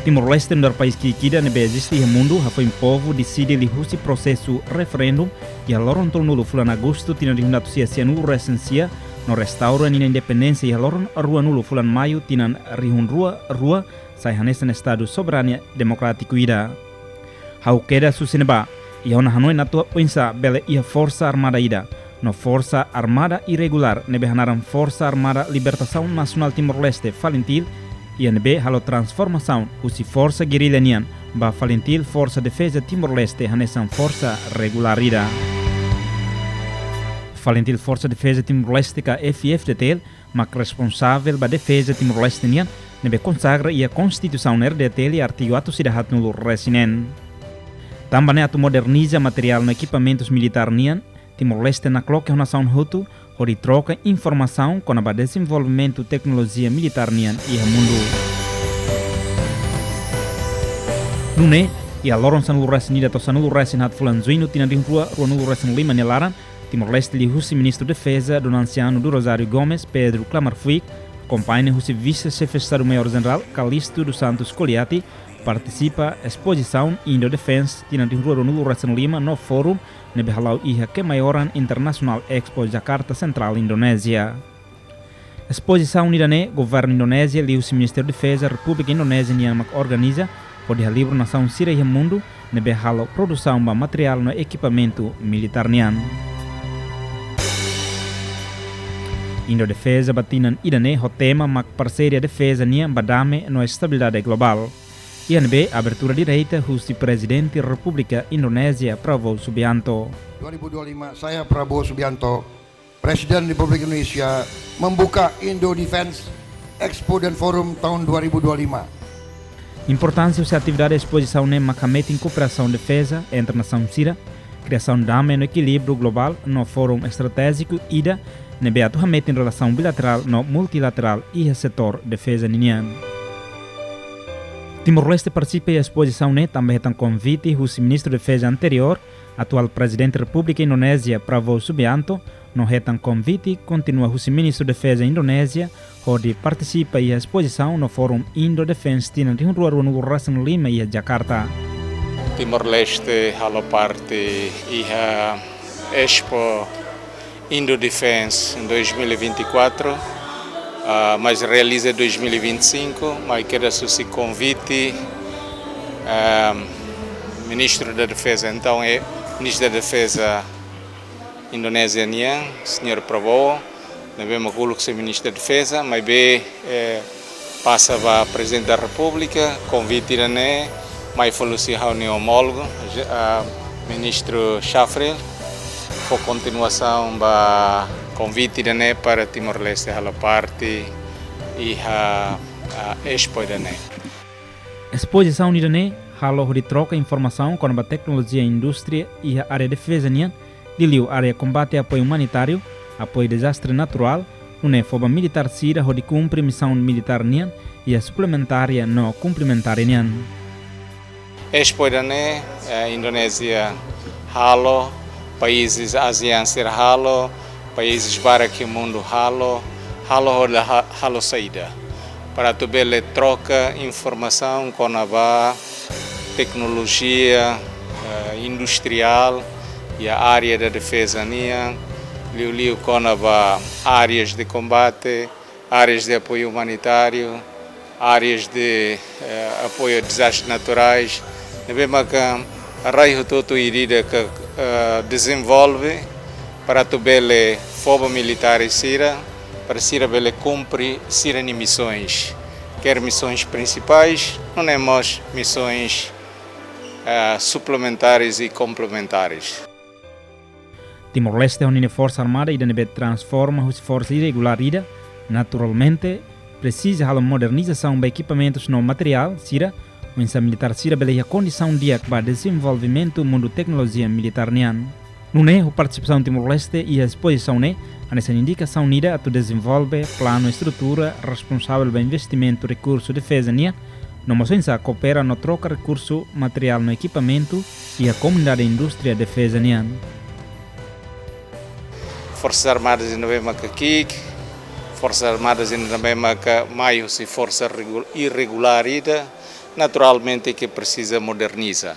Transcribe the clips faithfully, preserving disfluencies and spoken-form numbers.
Timor-Leste nu'udar país ki'ik ida ne'ebé eziste iha mundu, hafoin povu deside liuhusi prosesu referendu iha loron tolunulu fulan Agostu tinan rihun atus sia sianulu resin sia, no restaura ninia independénsia iha loron ruanulu fulan Maiu tinan rihun rua rua, sai hanesan estadu soberania demokrátiku ida. Ha'u kedas husi ne'ebá, iha ona hanoin atu oinsá bele iha forsa armada ida, no forsa armada irregulár ne'ebé hanaran Forsa Armada Libertasaun Nasionál Timor-Leste, FALINTIL, iha ne'ebé halo transformasaun husi forsa gerrilla nian ba FALINTIL Forsa Defeza Timor-Leste hanesan forsa regulár ida. FALINTIL Forsa Defeza Timor-Leste ka F-FDTL mak responsavel ba defeza Timor-Leste nian, ne'ebé konsagra iha Konstituisaun R D T L artigu atus ida haatnulu resin neen. Tanba ne'e atu moderniza materiál no ekipamentus militár nian, Timor-Leste nakloke ho nasaun hotu, hodi troka informasaun kona-ba dezenvolvimentu teknolojia militár nian iha mundu. Nune'e, iha loron sanulu resin ida to'o sanulu resin haat fulan Juñu tinan rihun rua ruanulu resin lima nia laran, Timor-Leste liuhusi Ministru Defeza Dom Anciano do Rosário Gomes, Pedro Klamar Fuik, akompaña husi Vise-Xefe Estadu Maiór Jenerál Calixto dos Santos Coliati, partisipa espozisaun Indo Defence tinan rihun rua ruanulu resin lima no Forum ne'ebé hala'o iha Kemayoran International Expo, Jakarta, Sentrál Indonézia. Espozisaun ida-ne'e, Governu Indonézia liuhusi Ministériu Defeza Repúblika Indonézia nian mak organiza, hodi halibur nasaun sira iha mundu ne'ebé halo produsaun ba materiál no ekipamentu militár nian. Indo Defeza ba tinan ida-ne'e ho tema mak Parseria Defeza nian ba Dame no Estabilidade Globál. Iha ne'ebé abertura direta husi Prezidente Repúblika Indonézia Prabowo Subianto. Dua ribu dua puluh lima, saya Prabowo Subianto, Presiden Republik Indonesia, membuka Indo Defense Expo dan Forum tahun dua ribu dua puluh lima. Importánsia husi atividade espozisaun ne'e mak hametin kooperasaun defeza entre nasaun sira, kriasaun dame no ekilíbriu globál no fórum estratéjiku ida ne'ebé atu hametin relasaun bilaterál no multilaterál iha setór defeza ninian. Timor-Leste partisipa iha espozisaun ne'e tanba hetan konvite husi Ministru Defeza anteriór, atuál Prezidente Repúblika Indonézia Prabowo Subianto, no hetan konvite kontinua husi Ministru Defeza Indonézia, hodi partisipa iha espozisaun no Forum Indo Defense tinan rihun rua ruanulu resin lima iha Jakarta. Timor-Leste halo parte iha Expo Indo Defense dois mil e vinte e quatro, ah, mas realiza dois mil e vinte e cinco, mas kedas husi konvite, ah, Ministru da Defeza, entaun é Ministru da Defeza Indonézia nian, Señór Prabowo, ne'ebé mak uluk sei Ministru da Defeza, maibé, eh, pasa ba Prezidente da Repúblika, konvite ida-ne'e mai fó husi ha'u-nia omólogu, je-, ah, Ministru Xafril, fó kontinuasaun ba konvite ida-ne'e para Timor-Leste halo parte iha, ah, Expo ida-ne'e. Espozisaun ida-ne'e halo hodi troka informasaun kona-ba teknolojia indústria iha área defeza nian, liuliu área kombate apoiu umanitáriu, apoiu dezastre naturál, nune'e fó ba militár sira hodi kumpre misaun militár nian iha suplementária no komplementária nian. Expo ida-ne'e, eh, Indonézia halo, países ASEAN sira halo, países barak iha mundu halo, halo hodi ha-, halo saida. Para atu bele troka informasaun kona-ba teknolojia, eh, industriál, iha área da defeza nian, liuliu kona-ba áreas de combate, áreas de apoio humanitário, áreas de, eh, apoio a desastres naturais, ne'ebé maka rai hotu-hotu ida-idak, eh, dezenvolve para atu bele fó ba militár sira, para sira bele kumpre sira-nia misoens, quer misoens prinsipais, nune'e mós misoens, eh, suplementares e complementares. Timor-Leste ho ninia forsa armada ida ne'ebé transforma husi forsa irregulár ida, naturalmente, presiza halo modernizasaun ba ekipamentus no materiál sira, oinsá militár sira bele iha kondisaun di'ak ba dezenvolvimentu mundu teknolojia militár nian. Nune'e, ho partisipasaun Timor-Leste iha espozisaun ne'e, hanesan indikasaun ida atu dezenvolve planu estrutura responsavel ba investimentu rekursu defeza nian, no mós oinsá koopera no troka rekursu materiál no ekipamentu iha komunidade indústria defeza nian. Forsas Armadas ida ne'ebé maka ki'ik, Forsas Armadas ida ne'ebé maka mai husi forsa regu-, irregulár ida, naturalmente ke presiza moderniza.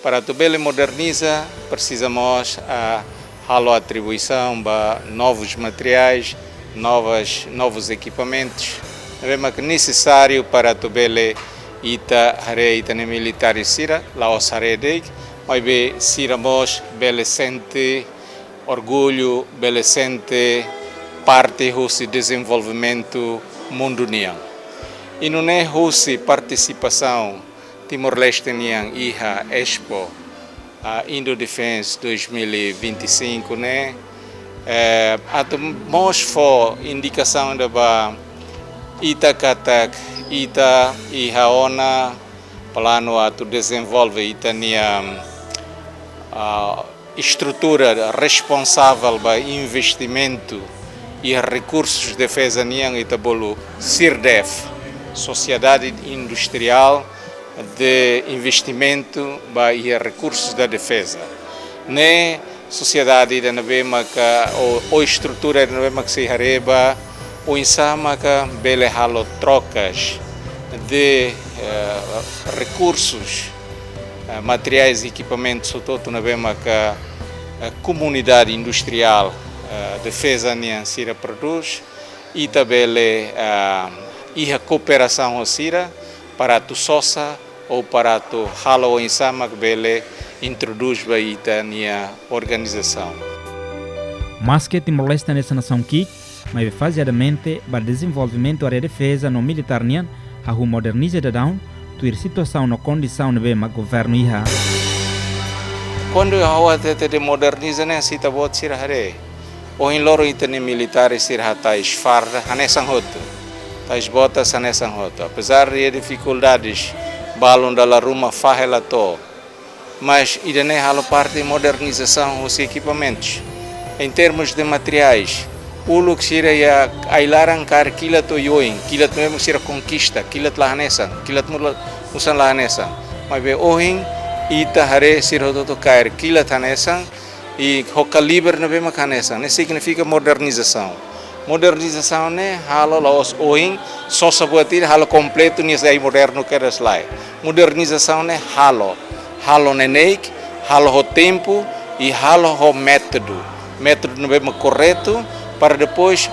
Para atu bele moderniza, presiza mós, ah, halo atribuisaun ba novus materiais, novas, novus ekipamentus ne'ebé mak nesesáriu para atu bele ita haree ita-nia militares sira, la'ós haree de'it, maibé sira mós bele sente orgullu, bele sente parte husi dezenvolvimentu mundu nian. I nune'e husi partisipasaun Timor-Leste nian iha Expo, ah, Indo Defence dois mil e vinte e cinco ne'e, eh, atu mós fó indikasaun ida ba ita katak ita iha ona planu atu dezenvolve ita-nia, ah, estrutura responsavel ba investimentu iha rekursus defeza nian, ita bolu SIRDEF, Sociedade Industrial de Investimento ba iha Recursos da Defesa. Ne'e sosiedade ida ne'ebé maka, ou, ou estrutura ida ne'ebé maka sei haree ba oinsá maka bele halo trokas de, eh, rekursus, eh, materiais i ekipamentus hotu-hotu ne'ebé maka, eh, komunidade industriál, eh, defeza nian sira prodús, ita bele, eh, iha kooperasaun ho sira para atu sosa ou para atu halo oinsá mak bele introdús ba ita-nia organizasaun. Maske Timor-Leste hanesan nasaun ki'ik, maibé fazeadamente ba dezenvolvimentu área defeza no militár nian, hahú moderniza daudaun, tuir situasaun no kondisaun ne'ebé mak governu iha. Kuandu ha'u hatete de moderniza ne'e, se ita-boot sira haree, ohin loron ita-nia militares sira hatais farda hanesan hotu, tais botas hanesan hotu. Apezar de difikuldades, balun dala ruma fahe la to'o, mas ida-ne'e halo parte modernizasaun husi ekipamentus. Em termos de materiais, uluk sira iha ai-laran kaer kilat oioin, kilat ne'ebé sira konkista, kilat la hanesan, kilat mula-, musan la hanesan. Maibé ohin ita haree sira hotu-hotu kaer kilat hanesan, i ho kalibre ne'ebé mak hanesan. Ne'e signifika modernizasaun. Modernizasaun ne'e halo la'ós ohin, sosa buat ida halo kompletu nia sai modernu kedas, lae. Modernizasaun ne'e halo, halo neineik, halo ho tempu i halo ho métodu. Métodu ne'ebé mak korretu para depois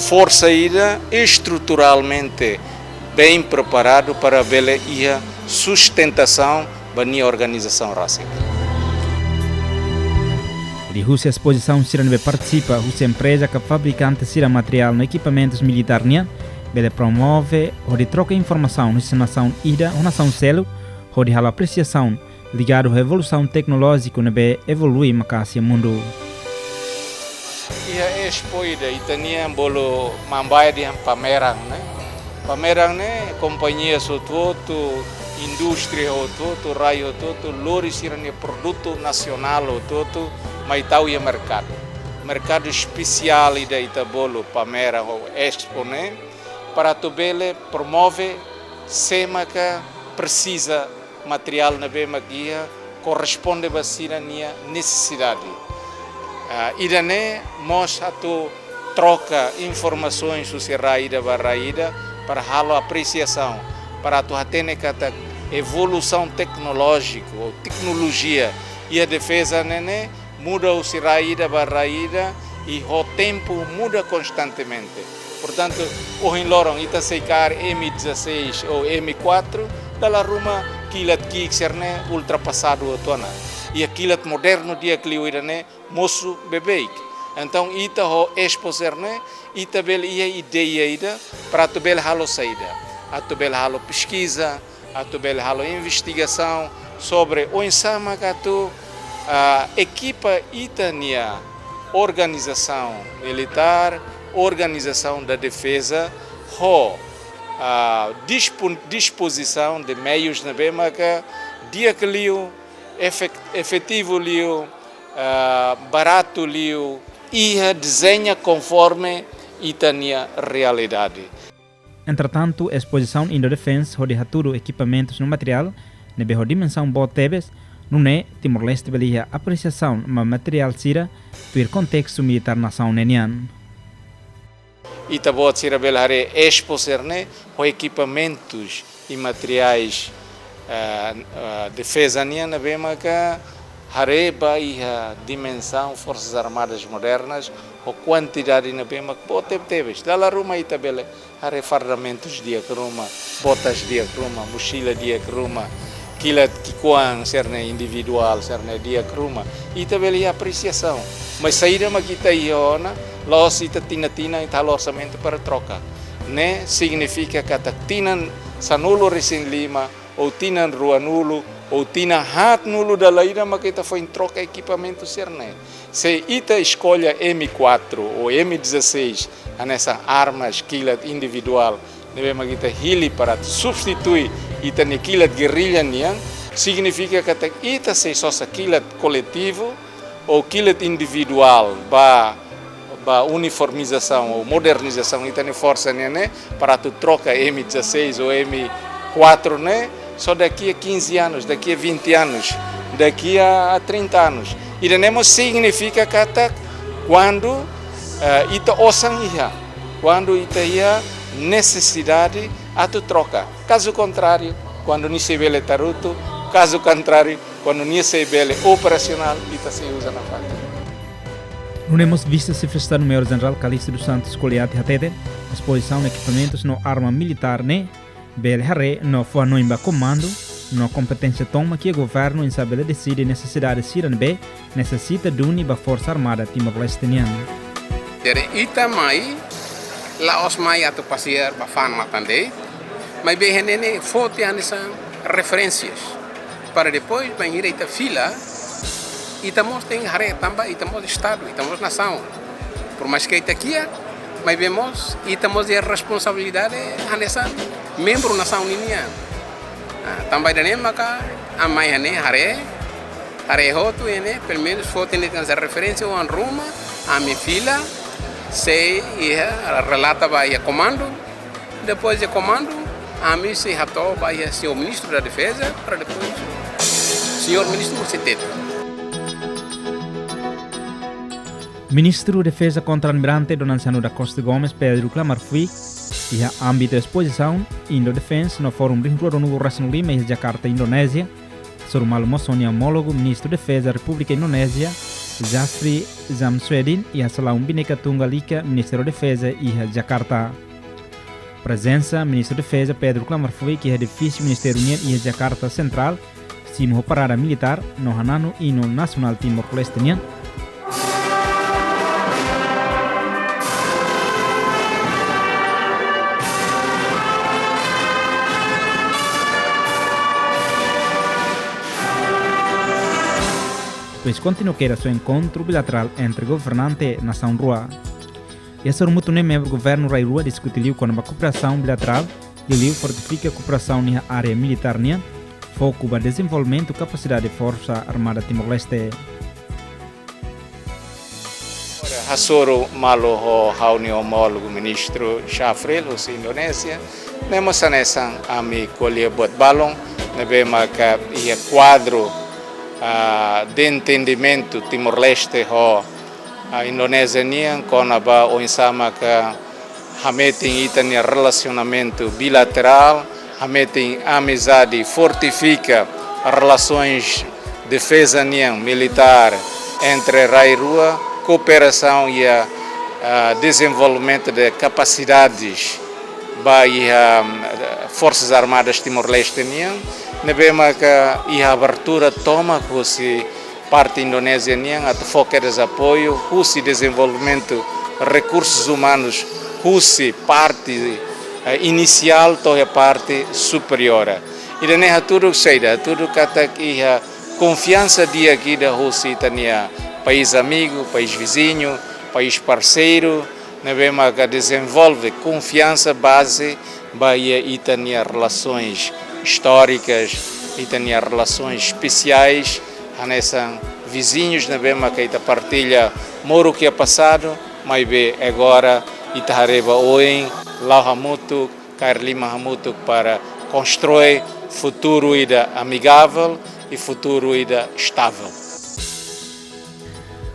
forsa ida estruturalmente bem preparadu para bele iha sustentasaun ba nia organizasaun rasik. Liuhusi espozisaun sira ne'ebé partisipa husi empreza ka fabrikante sira materiál no ekipamentus militár nian, bele promove hodi troka informasaun husi nasaun ida ho nasaun seluk, hodi halo apresiasaun ligadu ho evolusaun teknolójiku ne'ebé evolui maka'as iha mundu. Iha Expo ida, ita-nian bolu maun-bae dehan pameran, ne'e. Pameran ne'e, kompañia hotu-hotu, indústria hotu-hotu, rai hotu-hotu, lori sira-nia produtu nasionál hotu-hotu, mai tau iha merkadu. Merkadu espesiál ida ita bolu pameran ou Expo ne'e, para atu bele promove sé maka presiza materiál ne'ebé mak iha korresponde ba sira-nia nesesidade. Ah, ida-ne'e mós atu troka informasaun husi rai ida ba rai ida para halo apresiasaun, para atu hatene katak evolusaun teknolójiku ou teknolojia iha defeza ne'e ne'e muda husi rai ida ba rai ida i ho tempu muda konstantemente. Portantu, ohin loron ita sei kaer M dezasseis ou M quatro, dala ruma kilat ki'ik sira-ne'e ultrapasadu hotu ona. Iha kilat modernu di'ak liu ida-ne'e mosu beibeik. Entaun, ita ho Expo sira-ne'e, ita bele iha ideia ida para atu bele halo saida. Atu bele halo peskiza, atu bele halo investigasaun sobre oinsá maka atu, ah, ekipa ita-nia organizasaun militár, organizasaun da defeza, ho, ah, dispon-, dispozisaun de meius ne'ebé maka di'ak liu, efek-, efetivu liu, ah, baratu liu, iha dezeña konforme ita-nia realidade. Entretantu, espozisaun Indo Defence hodi hatudu ekipamentus no materiál ne'ebé ho dimensaun boot tebes, nune'e Timor-Leste bele iha apresiasaun ba materiál sira tuir kontestu militár nasaun ne'e nian. Ita-boot sira bele haree Expo sira-ne'e ho ekipamentus i materiais, eh, eh, defeza nian ne'ebé maka haree ba iha dimensaun Forsas Armadas modernas, ho kuantidade ne'ebé mak boot tebetebes. Dala ruma ita bele haree fardamentus di'ak ruma, botas di'ak ruma, moxila di'ak ruma, kilat ki'ikoan sira-ne'e individuál sira-ne'e di'ak ruma. Ita bele iha apresiasaun. Mas saida mak ita iha ona, la'ós ita tinan-tinan ita halo orsamentu para troka. Ne'e signifika katak tinan sanulu-resin-lima, ou tinan ruanulu, ou tinan haatnulu dala ida maka ita foin troka ekipamentu sira-ne'e. Se ita eskolla M quatro ou M dezasseis, hanesan armas kilat individuál ne'ebé mak ita hili para atu substitui ita-nia kilat gerrilla nian, signifika katak ita sei sosa kilat koletivu ou kilat individuál ba, ba uniformizasaun ou modernizasaun ita-nia forsa nian ne'e, para atu troka M dezasseis ou M quatro ne'e, só daqui a quinze anos, daqui a vinte anos, daqui a trinta anos. Ida-ne'e mós signifika katak kuandu, eh, ita osan iha, kuandu ita iha nesesidade atu troka. Kazu kontráriu, kuandu nia sei bele tarutu, kazu kontráriu, kuandu nia sei bele operasionál, ita sei uza nafatin. Nune'e mós Vise-Xefe Estadu Maiór Jenerál Calixto dos Santos Scoliatti hateten, espozisaun ekipamentus no arma militár ne'e bele haree no fó hanoin ba komandu no kompeténsia tomak iha governu oinsá bele deside nesesidade sira ne'ebé nesesita duni ba Forsa Armada Timor-Leste nian. Jadi ita mai, la'ós mai atu pasiar ba fa'an matan de'it, maibé iha ne'e ne'e foti hanesan referénsias. Para depois, bainhira ita fila, ita mós tenke haree tanba ita mós Estadu, ita mós nasaun. Por mais que ita kiak, maibé mós, ita mós iha responsabilidade hanesan membru nasaun ninian. Ah, tanba ida-ne'e maka ami mai iha ne'e haree, haree hotu iha ne'e, pelumenus foti ne'e hanesan referénsia oan ruma, ami fila, sei iha relata ba iha komandu, depois de komandu, ami sei hato'o ba iha señór Ministru da Defeza, para depois señór Ministru sei hatete. Ministru Defeza Kontra-Almirante Dona Xanana da Costa Gomes, Pedro Klamar Fuik, iha ámbitu espozisaun Indo Defence no Fórum rihun rua ruanulu-resin-lima iha Jakarta, Indonézia, hasoru malu mós ho nia omólogu Ministru Defeza Repúblika Indonézia, Jafri Zamsudin, iha Salaun Bhinneka Tunggal Ika Ministériu Defeza iha Jakarta. Prezensa Ministru Defeza Pedro Klamar Fuik iha edifísiu ministériu nian iha Jakarta Sentrál, simu ho parada militár no hananu inu nasionál Timor-Leste nian. Depois kontinua kedas ho enkontru bilaterál entre governante nasaun rua. Iha hasoru mútuu ne'e membru governu rai rua diskute liu kona-ba kooperasaun bilaterál, liuliu fortifika kooperasaun iha área militár nian, foku ba dezenvolvimentu kapasidade Forsa Armada Timor-Leste. Hasoru malu ho ha'u-nia omólogu Ministru Shafril husi Indonézia, ne'e mós hanesan ami ko'alia buat balun, ne'ebé maka iha kuadru, ah, de entendimentu Timor-Leste ho, ah, Indonézia nian, kona-ba oinsá maka hametin ita-nia relasionamentu bilaterál, hametin amizade, fortifika relasoens defeza nian militár entre rai rua, kooperasaun iha, ah, dezenvolvimentu de kapasidades ba iha, ah, Forsas Armadas Timor-Leste nian, ne'ebé maka iha abertura tomak husi parte Indonézia nian atu fó kedas apoiu husi dezenvolvimentu rekursus umanus husi parte, eh, inisiál to'o iha parte superiór. Ida-ne'e hatudu saida? Hatudu katak iha konfiansa di'ak ida husi ita-nia país amigu, país viziñu, país parseiru, ne'ebé maka dezenvolve konfiansa baze ba iha ita-nia relasoens istórikas, ita-nia relasoens espesiais, hanesan viziñus ne'ebé maka ita partilla moruk iha pasadu, maibé agora ita haree ba oin, la'o hamutuk, kaer liman hamutuk para konstroi futuru ida amigavel i futuru ida estavel.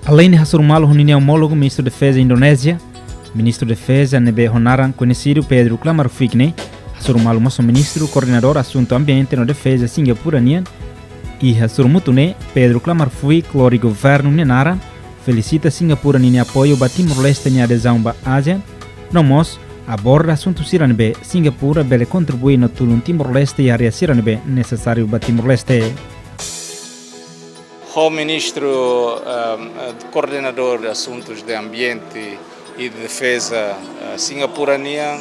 Aleinde hasoru malu ho ninia omólogu Ministru Defeza Indonézia, Ministru Defeza ne'ebé ho naran koñesidu Pedro Klamar Fuik ne'e, Hasoru malu mós ho Ministru Koordenadór Asuntu Ambiente no Defeza Singapura nian, iha sorumutu ne'e, Pedro Klamar Fui klori governu nia naran, felisita Singapura ninia apoiu ba Timor-Leste nia adezaun ba ASEAN, no mós aborda asuntu sira ne'ebé Singapura bele kontribui no tulun Timor-Leste iha área sira ne'ebé nesesáriu ba Timor-Leste. Ho Ministru, ehm, Koordenadór de Asuntus de Ambiente e de Defeza, eh, Singapura nian,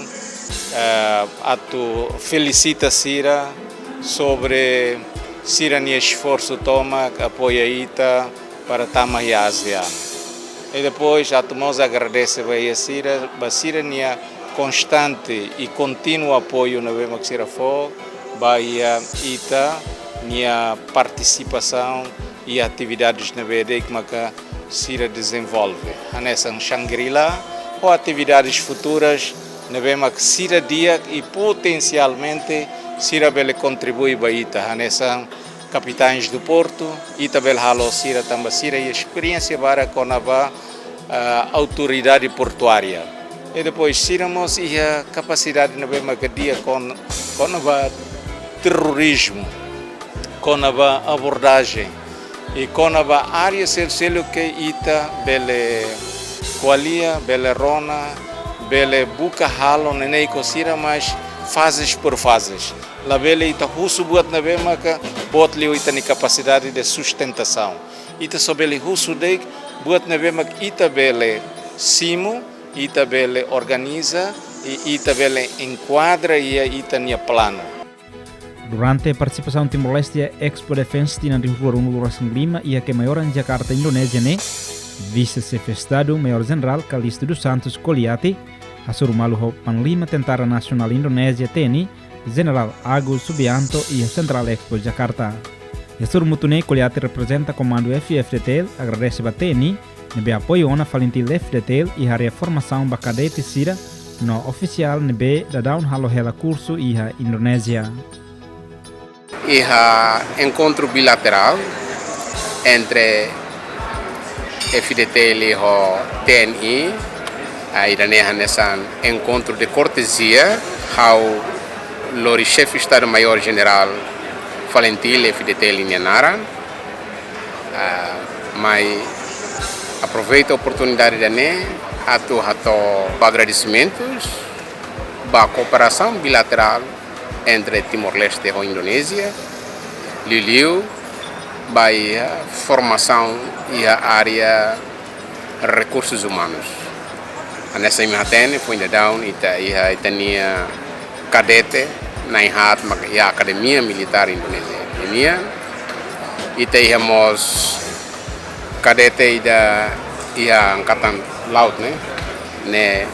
eh, atu felisita sira sobre sira-nia esforsu tomak apoia ita para tama iha ASEAN. I depois atu mós agradese ba iha sira, ba sira-nia konstante i kontínua apoiu ne'ebé mak sira fó ba iha ita-nia partisipasaun i atividades ne'ebé de'it maka sira dezenvolve. Hanesan Shangri-La, ho atividades futuras ne'ebé mak sira di'ak i potensialmente sira bele kontribui ba ita. Hanesan Capitães do Porto, ita bele halo sira tanba sira iha esperiénsia barak kona-ba, ah, autoridade portuária. I depois sira mós iha kapasidade ne'ebé mak di'ak kon-, kona-ba terrorizmu, kona-ba abordajen, i kona-ba área sel-, seluk ke ita bele ko'alia, bele rona, bele buka halo ne'e ne'e ko sira, mas fases por fases. Labele ita husu buat ne'ebé maka boot liu ita-nia kapasidade de sustentasaun. Ita só bele husu de'it buat ne'ebé mak ita bele simu, ita bele organiza, i ita bele enkuadra iha ita-nia planu. Durante partisipasaun Timor-Leste iha Expo Defense tinan rihun rua ruanulu resin lima iha Kemayoran, Jakarta, Indonézia ne'e, Vise-Xefe Estadu Mayor Jenerál Calisto dos Santos Coliati hasoru malu ho Panglima Tentara Nasionál Indonézia, TNI, Jenerál Agus Subianto, iha Central Expo Jakarta. Iha sorumutu ne'e Coliati reprezenta Komandu F-FDTL agradese ba TNI ne'ebé apoiu ona FALINTIL F-FDTL iha área formasaun ba kadete sira no ofisiál ne'ebé daudaun halo hela kursu iha Indonézia. Iha enkontru bilaterál entre F-FDTL ho TNI, ah, ida-ne'e hanesan enkontru de kortezia, ha'u lori Xefe Estadu Mayor Jenerál FALINTIL F-FDTL nia naran, ah, mai aproveita oportunidade ida-ne'e atu hato'o agradesimentus ba kooperasaun bilaterál entre Timor-Leste ho Indonézia, liuliu ba iha formasaun iha área rekursus umanus. Hanesan imi hatene, foin daudaun ita iha ita-nia kadete na'in-haat mak iha Akademia Militár Indonézia nian. Ita iha mós kadete ida iha Angkatan Laut ne'e, ne'e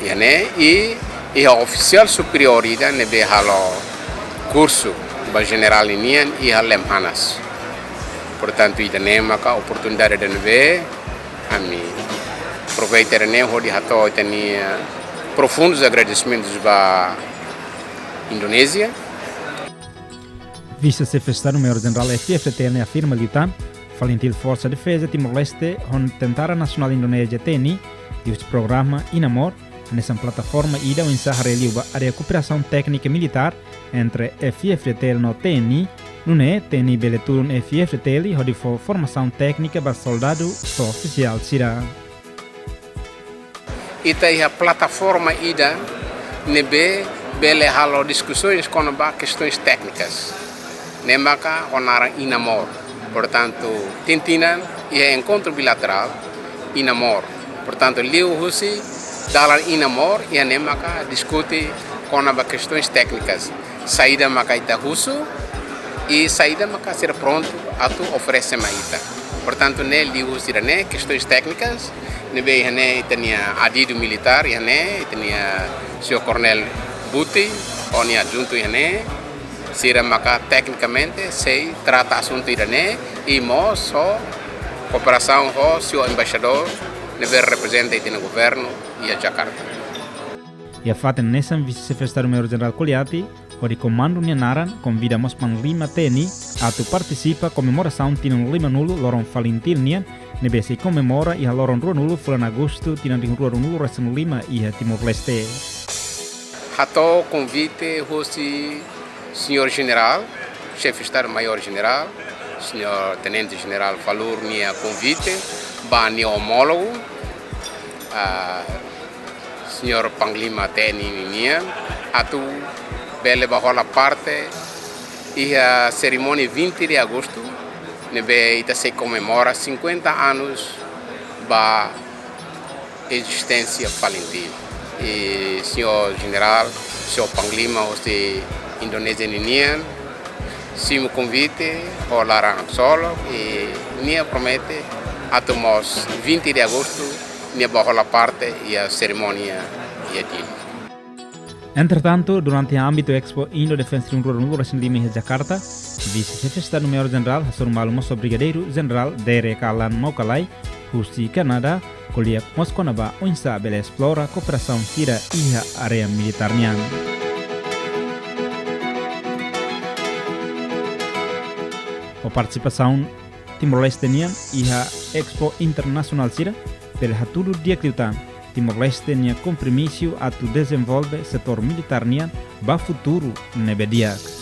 iha ne'e, i iha ofisiál superiór ida ne'ebé halo kursu ba jenerál ninian iha Lemhanas. Portantu, ida-ne'e maka oportunidade ida ne'ebé ami aproveita ida-ne'e hodi hato'o ita-nia profundus agradesimentus ba Indonézia. Vise-Xefe Estadu Mayor Jenerál F-FDTL ne'e afirma liután, FALINTIL Forsa Defeza Timor-Leste ho Tentara Nasionál Indonézia, TNI, liuhusi programa INAMOR, hanesan plataforma ida oinsá haree liu ba área kooperasaun téknika militár entre F-FDTL no TNI, nune'e TNI bele tulun F-FDTL hodi fó formasaun téknika ba soldadu no ofisiál sira. Ita iha plataforma ida ne'ebé bele halo diskusoens kona-ba kestoens téknikas. Ne'e maka ho naran INAMOR. Portantu, tinan-tinan iha enkontru bilaterál INAMOR. Portantu, liuhusi dalan INAMOR, iha ne'e maka diskute kona-ba kestoens téknikas. Saida maka ita husu, i saida maka sira prontu atu oferese mai ita. Portantu, ne'e liuhusi ida-ne'e, kestoens téknikas, ne'ebé iha ne'e ita-nia adidu militár, iha ne'e ita-nia señór Koronél Buti, ho nia adjuntu iha ne'e, sira maka teknikamente sei trata asuntu ida-ne'e, i mós ho kooperasaun ho señór embaixadór ne'ebé reprezenta ita-nia governu iha Jakarta. Iha fatin hanesan, Vise-Xefe Estadu Mayor Jenerál Coliati, hodi komandu nia naran, konvida mós Panglima TNI atu partisipa komemorasaun tinan limanulu loron FALINTIL nian, ne'ebé sei komemora iha loron ruanulu fulan Agostu tinan rihun rua ruanulu resin lima iha Timor-Leste. Hato'o konvite husi Señór Jenerál, Xefe Estadu Maiór Jenerál, Señór Tenente Jenerál Falur nia konvite ba nia omólogu, ah, Señór Panglima T N I nian, atu bele ba hola parte iha serimónia vinte de agostu, ne'ebé ita sei komemora cinquenta anos ba ezisténsia Falintil. I Señór Jenerál, Señór Panglima husi Indonézia ninian, simu konvite ho laran-absolut, i nia promete atu mós vinte de agostu nia ba hola parte iha serimónia iha Dili. Entretantu, durante ámbitu Expo Indo Defense Team Rua rua nulu resin lima iha Jakarta, Vise-Xefe Estadu Maiór Jenerál hasoru malu mós ho Brigadeiru Jenerál Derek Alan Maukalai, husi Kanadá, ko'alia mós kona-ba oinsá bele esplora kooperasaun sira iha área militár nian. Ho partisipasaun Timor-Leste nian iha Expo Internasionál sira, bele hatudu di'ak liután Timor-Leste nia kompromisu atu dezenvolve setór militár nian ba futuru ne'ebé di'ak.